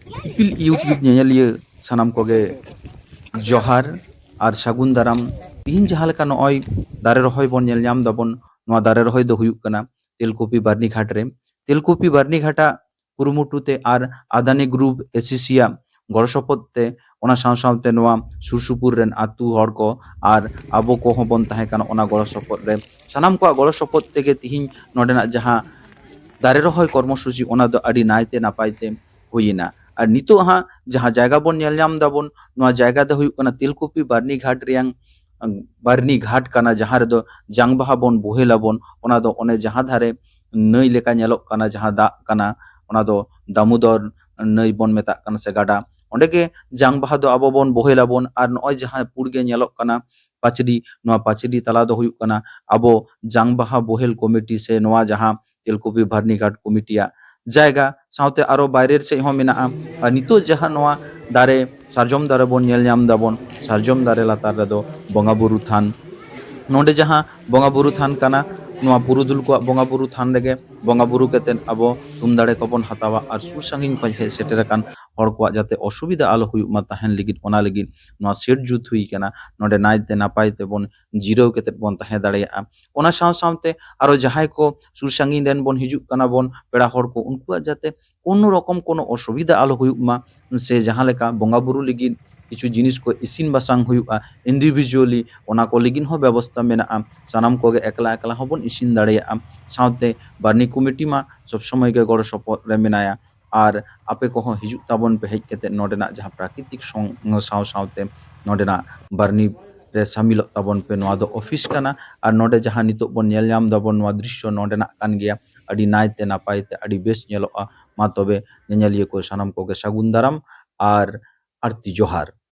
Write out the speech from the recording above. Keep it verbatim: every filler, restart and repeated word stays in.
ᱤᱯᱤᱞ YouTube ᱧᱮᱧᱮᱞᱤᱭᱟᱹ ᱥᱟᱱᱟᱢ ᱠᱚᱜᱮ ᱡᱚᱦᱟᱨ ᱟᱨ ᱥᱟᱹᱜᱩᱱ ᱫᱟᱨᱟᱢ᱾ ᱛᱤᱦᱤᱧ ᱡᱟᱦᱟᱸ ᱞᱮᱠᱟ ᱱᱚᱜᱼᱚᱭ ᱫᱟᱨᱮ ᱨᱚᱦᱚᱭ ᱵᱚᱱ ᱧᱮᱞ ᱧᱟᱢ ᱫᱟᱵᱚᱱ, ᱱᱚᱣᱟ ᱫᱟᱨᱮ ᱨᱚᱦᱚᱭ ᱫᱚ ᱦᱩᱭᱩᱜ ᱠᱟᱱᱟ ᱛᱮᱞᱠᱩᱯᱤ ᱵᱟᱨᱱᱤᱜᱷᱟᱴ ᱨᱮ᱾ ᱛᱮᱞᱠᱩᱯᱤ ᱵᱟᱨᱱᱤᱜᱷᱟᱴᱟᱜ ᱠᱩᱨᱩᱢᱩᱴᱩ ᱛᱮ ᱟᱨ ᱟᱫᱟᱱᱤ ᱜᱨᱩᱯ ᱮᱥᱤᱥᱤᱭᱟᱜ ᱜᱚᱲᱚ ᱥᱚᱯᱚᱦᱚᱫ ᱛᱮ, ᱚᱱᱟ ᱥᱟᱶ ᱥᱟᱶᱛᱮ ᱱᱚᱣᱟ ᱥᱩᱨ ᱥᱩᱯᱩᱨ ᱨᱮᱱ ᱟᱹᱛᱩ ᱦᱚᱲ ᱠᱚ ᱟᱨ ᱟᱵᱚ ᱠᱚᱦᱚᱸ ᱵᱚᱱ ᱛᱟᱦᱮᱸ ᱠᱟᱱᱟ ᱚᱱᱟ ᱜᱚᱲᱚ ᱥᱚᱯᱚᱦᱚᱫ ᱨᱮ᱾ ᱥᱟᱱᱟᱢ ᱠᱚᱣᱟᱜ ᱜᱚᱲᱚ ᱥᱚᱯᱚᱦᱚᱫ ᱛᱮᱜᱮ ᱛᱤᱦᱤᱧ ᱱᱚᱰᱮᱱᱟᱜ ᱡᱟᱦᱟᱸ ᱫᱟᱨᱮ ᱨᱚᱦᱚᱭ ᱠᱚᱨᱢᱚᱥᱩᱪᱤ, ᱚᱱᱟ ᱫᱚ ᱟᱹᱰᱤ ᱱᱟᱭᱛᱮ ᱱᱟᱯᱟᱭ ᱛᱮ ᱦᱩᱭᱮᱱᱟ᱾ ᱟᱨ ᱱᱤᱛᱚᱜ ᱦᱟᱸᱜ ᱡᱟᱦᱟᱸ ᱡᱟᱭᱜᱟ ᱵᱚᱱ ᱧᱮᱞ ᱧᱟᱢ ᱫᱟᱵᱚᱱ, ᱱᱚᱣᱟ ᱡᱟᱭᱜᱟ ᱫᱚ ᱦᱩᱭᱩᱜ ᱠᱟᱱᱟ ᱛᱮᱞᱠᱩᱯᱤ ᱵᱟᱨᱱᱤ ᱜᱷᱟᱴ ᱨᱮᱭᱟᱝ, ᱵᱟᱨᱱᱤ ᱜᱷᱟᱴ ᱠᱟᱱᱟ, ᱡᱟᱦᱟᱸ ᱨᱮᱫᱚ ᱡᱟᱝ ᱵᱟᱦᱟ ᱵᱚᱱ ᱵᱳᱦᱮᱞ ᱟᱵᱚᱱ᱾ ᱚᱱᱟ ᱫᱚ ᱚᱱᱮ ᱡᱟᱦᱟᱸ ᱫᱷᱟᱨᱮ ᱱᱟᱹᱭ ᱞᱮᱠᱟ ᱧᱮᱞᱚᱜ ᱠᱟᱱᱟ, ᱡᱟᱦᱟᱸ ᱫᱟᱜ ᱠᱟᱱᱟ, ᱚᱱᱟ ᱫᱚ ᱫᱟᱢᱳᱫᱚᱨ ᱱᱟᱹᱭ ᱵᱚᱱ ᱢᱮᱛᱟᱜ ᱠᱟᱱᱟ ᱥᱮ ᱜᱟᱰᱟ, ᱚᱸᱰᱮ ᱜᱮ ᱡᱟᱝ ᱵᱟᱦᱟ ᱫᱚ ᱟᱵᱚ ᱵᱚᱱ ᱵᱳᱦᱮᱞ ᱟᱵᱚᱱ᱾ ᱟᱨ ᱱᱚᱜᱼᱚᱭ ᱡᱟᱦᱟᱸ ᱯᱩᱲ ᱜᱮ ᱧᱮᱞᱚᱜ ᱠᱟᱱᱟ ᱯᱟᱹᱪᱨᱤ, ᱱᱚᱣᱟ ᱯᱟᱹᱪᱨᱤ ᱛᱟᱞᱟ ᱫᱚ ᱦᱩᱭᱩᱜ ᱠᱟᱱᱟ ᱟᱵᱚ ᱡᱟᱝ ᱵᱟᱦᱟ ᱵᱳᱦᱮᱞ ᱠᱚᱢᱤᱴᱤ ᱥᱮ ᱱᱚᱣᱟ ᱡᱟᱦᱟᱸ ᱛᱮᱞᱠᱩᱯᱤ ᱵᱟᱨᱱᱤᱜᱷᱟᱴ ᱠᱚᱢᱤᱴᱤᱭᱟᱜ ᱡᱟᱭᱜᱟ, ᱥᱟᱶᱛᱮ ᱟᱨᱚ ᱵᱟᱭᱨᱮ ᱥᱮᱫ ᱦᱚᱸ ᱢᱮᱱᱟᱜᱼᱟ᱾ ᱟᱨ ᱱᱤᱛᱚᱜ ᱡᱟᱦᱟᱸ ᱱᱚᱣᱟ ᱫᱟᱨᱮ, ᱥᱟᱨᱡᱚᱢ ᱫᱟᱨᱮ ᱵᱚᱱ ᱧᱮᱞ ᱧᱟᱢ ᱫᱟᱵᱚᱱ, ᱥᱟᱨᱡᱚᱢ ᱫᱟᱨᱮ ᱞᱟᱛᱟᱨ ᱨᱮᱫᱚ ᱵᱚᱸᱜᱟ ᱵᱩᱨᱩ ᱛᱷᱟᱱ, ᱱᱚᱰᱮ ᱡᱟᱦᱟᱸ ᱵᱚᱸᱜᱟ ᱵᱩᱨᱩ ᱛᱷᱟᱱ ᱠᱟᱱᱟ, ᱱᱚᱣᱟ ᱯᱩᱨᱩᱫᱷᱩᱞ ᱠᱚᱣᱟᱜ ᱵᱚᱸᱜᱟ ᱵᱩᱨᱩ ᱛᱷᱟᱱ ᱨᱮᱜᱮ ᱵᱚᱸᱜᱟ ᱵᱩᱨᱩ ᱠᱟᱛᱮᱫ ᱟᱵᱚ ᱛᱷᱩᱢ ᱫᱟᱲᱮ ᱠᱚᱵᱚᱱ ᱦᱟᱛᱟᱣᱟ᱾ ᱟᱨ ᱥᱩᱨ ᱥᱟᱺᱜᱤᱧ ᱠᱷᱚᱱ ᱦᱮᱡ ᱥᱮᱴᱮᱨ ᱟᱠᱟᱱ ᱦᱚᱲ ᱠᱚᱣᱟᱜ ᱡᱟᱛᱮ ᱚᱥᱩᱵᱤᱫᱷᱟ ᱟᱞᱚ ᱦᱩᱭᱩᱜ ᱢᱟ ᱛᱟᱦᱮᱱ ᱞᱟᱹᱜᱤᱫ, ᱚᱱᱟ ᱞᱟᱹᱜᱤᱫ ᱱᱚᱣᱟ ᱥᱮᱰ ᱡᱩᱛ ᱦᱩᱭ ᱟᱠᱟᱱᱟ᱾ ᱱᱚᱰᱮ ᱱᱟᱭᱛᱮ ᱱᱟᱯᱟᱭ ᱛᱮᱵᱚᱱ ᱡᱤᱨᱟᱹᱣ ᱠᱟᱛᱮᱫ ᱵᱚᱱ ᱛᱟᱦᱮᱸ ᱫᱟᱲᱮᱭᱟᱜᱼᱟ᱾ ᱚᱱᱟ ᱥᱟᱶ ᱥᱟᱶᱛᱮ ᱟᱨᱚ ᱡᱟᱦᱟᱸᱭ ᱠᱚ ᱥᱩᱨ ᱥᱟᱺᱜᱤᱧ ᱨᱮᱱ ᱵᱚᱱ ᱦᱤᱡᱩᱜ ᱠᱟᱱᱟ ᱵᱚᱱ, ᱯᱮᱲᱟ ᱦᱚᱲ ᱠᱚ, ᱩᱱᱠᱩᱣᱟᱜ ᱡᱟᱛᱮ ᱠᱳᱱᱳ ᱨᱚᱠᱚᱢ ᱠᱳᱱᱳ ᱚᱥᱩᱵᱤᱫᱷᱟ ᱟᱞᱚ ᱦᱩᱭᱩᱜ ᱢᱟ, ᱥᱮ ᱡᱟᱦᱟᱸ ᱞᱮᱠᱟ ᱵᱚᱸᱜᱟ ᱵᱩᱨᱩ ᱞᱟᱹᱜᱤᱫ ᱠᱤᱪᱷᱩ ᱡᱤᱱᱤᱥ ᱠᱚ ᱤᱥᱤᱱ ᱵᱟᱥᱟᱝ ᱦᱩᱭᱩᱜᱼᱟ individually, ᱚᱱᱟ ᱠᱚ ᱞᱟᱹᱜᱤᱫ ᱦᱚᱸ ᱵᱮᱵᱚᱥᱛᱷᱟ ᱢᱮᱱᱟᱜᱼᱟ᱾ ᱥᱟᱱᱟᱢ ᱠᱚᱜᱮ ᱮᱠᱞᱟ ᱮᱠᱞᱟ ᱦᱚᱸᱵᱚᱱ ᱤᱥᱤᱱ ᱫᱟᱲᱮᱭᱟᱜᱼᱟ᱾ ᱥᱟᱶᱛᱮ ᱵᱟᱨᱱᱤ ᱠᱚᱢᱤᱴᱤ ᱢᱟ ᱥᱚᱵ ᱥᱚᱢᱚᱭ ᱜᱮ ᱜᱚᱲᱚ ᱥᱚᱯᱚᱦᱚᱫ ᱨᱮ ᱢᱮᱱᱟᱭᱟ᱾ ᱟᱨ ᱟᱯᱮ ᱠᱚᱦᱚᱸ ᱦᱤᱡᱩᱜ ᱛᱟᱵᱚᱱ ᱯᱮ, ᱦᱮᱡ ᱠᱟᱛᱮ ᱱᱚᱰᱮᱱᱟᱜ ᱡᱟᱦᱟᱸ ᱯᱨᱟᱠᱨᱤᱛᱤᱠ ᱥᱚᱝ-, ᱥᱟᱶ ᱥᱟᱶᱛᱮ ᱱᱚᱰᱮᱱᱟᱜ ᱵᱟᱨᱱᱤ ᱨᱮ ᱥᱟᱢᱤᱞᱚᱜ ᱛᱟᱵᱚᱱ ᱯᱮ᱾ ᱱᱚᱣᱟ ᱫᱚ ᱚᱯᱷᱤᱥ ᱠᱟᱱᱟ᱾ ᱟᱨ ᱱᱚᱰᱮ ᱡᱟᱦᱟᱸ ᱱᱤᱛᱚᱜ ᱵᱚᱱ ᱧᱮᱞ ᱧᱟᱢ ᱫᱟᱵᱚᱱ, ᱱᱚᱣᱟ ᱫᱨᱤᱥᱥᱚ ᱱᱚᱰᱮᱱᱟᱜ ᱠᱟᱱ ᱜᱮᱭᱟ᱾ ᱟᱹᱰᱤ ᱱᱟᱭᱛᱮ ᱱᱟᱯᱟᱭ ᱛᱮ ᱟᱹᱰᱤ ᱵᱮᱥ ᱧᱮᱞᱚᱜᱼᱟ᱾ ᱢᱟ ᱛᱚᱵᱮ ᱧᱮᱧᱮᱞᱤᱭᱟᱹ ᱠᱚ ᱥᱟᱱᱟᱢ ᱠᱚᱜᱮ ᱥᱟᱹᱜᱩᱱ ᱫᱟᱨᱟᱢ ᱟᱨ ᱟᱨᱛᱤ ᱡᱚᱦᱟᱨ᱾